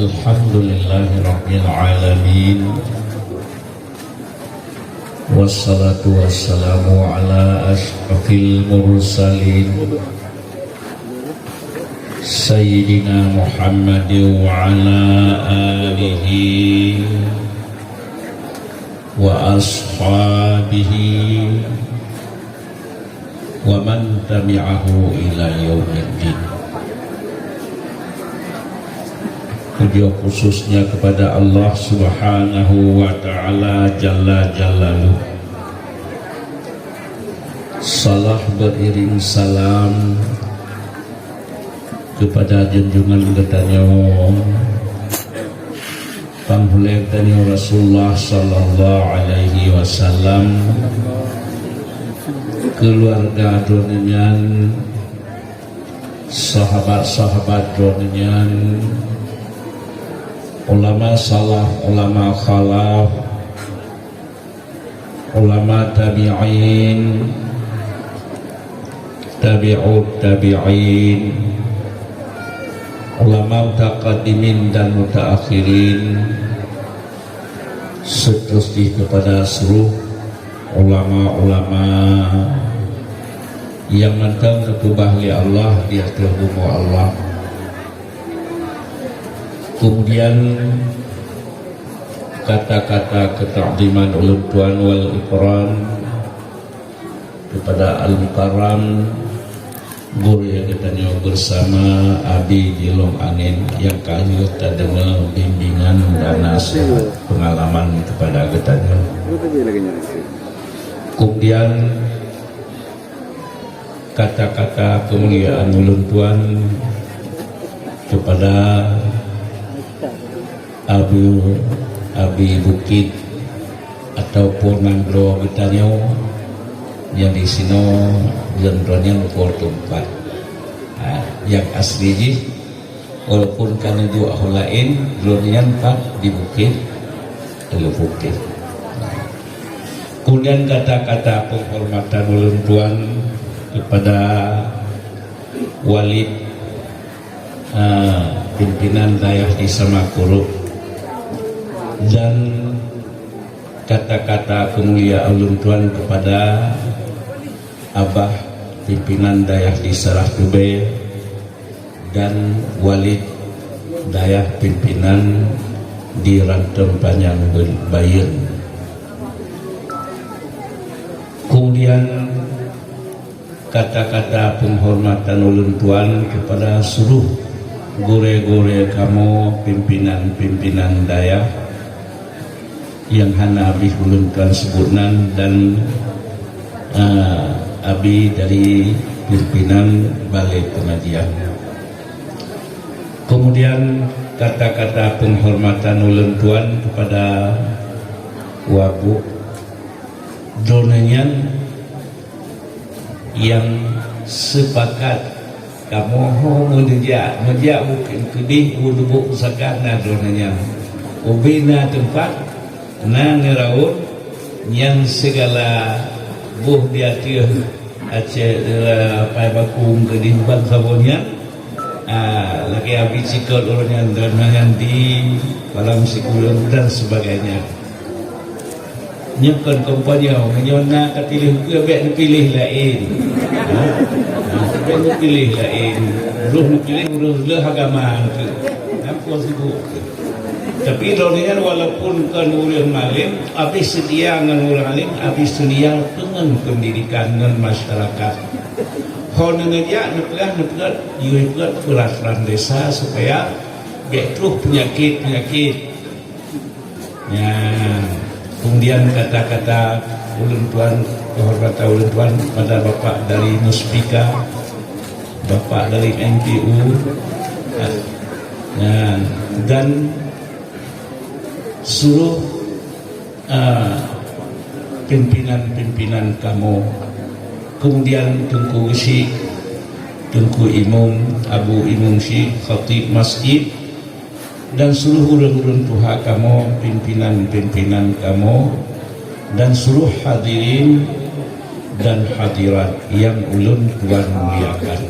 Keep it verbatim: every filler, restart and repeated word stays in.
Alhamdulillahirabbil alamin. Wassalatu wassalamu ala asyrafil mursalin, Sayyidina Muhammadin wa ala alihi wa ashabihi wa man tabi'ahu ila yaumiddin. Puja khususnya kepada Allah Subhanahu wa Ta'ala Jalla Jalaluh. Salah beriring salam kepada junjungan geutanyoe, Panghulée geutanyoe Rasulullah sallallahu alaihi wasallam, keuluwarga droeneuh nyan, sahabat-sahabat droeneuh nyan, ulama salaf, ulama khalaf, ulama tabi'in, tabi'ut tabi'in, ulama mutaqaddimin dan mutaakhirin, seterusnya kepada seluruh ulama-ulama nyang mantong geupeubah lé Allah di ateueh bumoe Allah. Kemudian, kata-kata ketakdiman ulôn tuan wal ikram kepada Al-Mukarram, gurée geutanyoe bersama Abi Jilong Angin nyang ka lheueh tadeungoe bimbingan dan nasihat pengalaman kepada geutanyoe. Kemudian, kata-kata keumuliaan ulôn tuan kepada Abi, Abi Bukit ataupun nanggroe geutanyoe nyang di sinoe, lôn droeneuh po teumpat, ha, nyang asli jih, walaupun ka neuduek ho laén, lôn nyan pat di Bukit Teuleuh Bukit. Kemudian kata-kata penghormatan ulôn tuan kepada Walid, ah, pimpinan dayah di Samakuruk, dan kata-kata keumuliaan ulôn tuan kepada Abah pimpinan dayah di Sarah Tubée dan Walid dayah pimpinan di Rantom Panyang Bayeuen. Kemudian, kata-kata penghormatan ulôn tuan kepada seluruh gurée-gurée kamoe, pimpinan-pimpinan dayah nyang hana abéh ulôn tuan sebut nan, dan, eh, Abi dari pimpinan balai pengajian. Kemudian, kata-kata penghormatan ulôn tuan kepada Wabuk, droeneuh nyan nyang sepakat kamoe ho meuneuh jak, meujak bukon keudeh u Lubok Pusaka na droeneuh nyan. Ubé na teumpat, na neuraot, nyan sigala boh di ateueh Aceh, eh, pai bakong keudeh ban saboh nyan. Ah, lagée Abi Cikot uroe nyan, dan nyan di Palang Sikulon dan sebagainya. Nyoe kon kompanyong, meunyoe na ka piléh ukeue, bék neupiléh laén. Ha? Ha, bék neupiléh laén. Roh neupiléh ureuëng lheueh agama keuh. Nyan kon sibuk keuh. Tapi droeneuh nyan walaupun kon ureuëng malém, abéh seutia ngon ureuëng além, abéh seutia ngon pendidikan ngon masyarakat. Hon neujak neupeugah, neupeugah, yue peuet peuraturan desa supaya bék troh peunyakét-peunyakét. Nyan, kemudian kata-kata ulôn tuan, kehormatan ulôn tuan kepada Bapak dari Muspika, Bapak dari M P U, nyan, dan seluruh, ah, pimpinan-pimpinan kamoe, kemudian Teungku Geuchik, Teungku Imum, Abu Imum Syik, Khatib Masjid, dan seluruh ureuëng-ureuëng tuha kamoe, pimpinan-pimpinan kamoe, dan seluruh hadirin dan hadirat nyang ulôn tuan muliakan.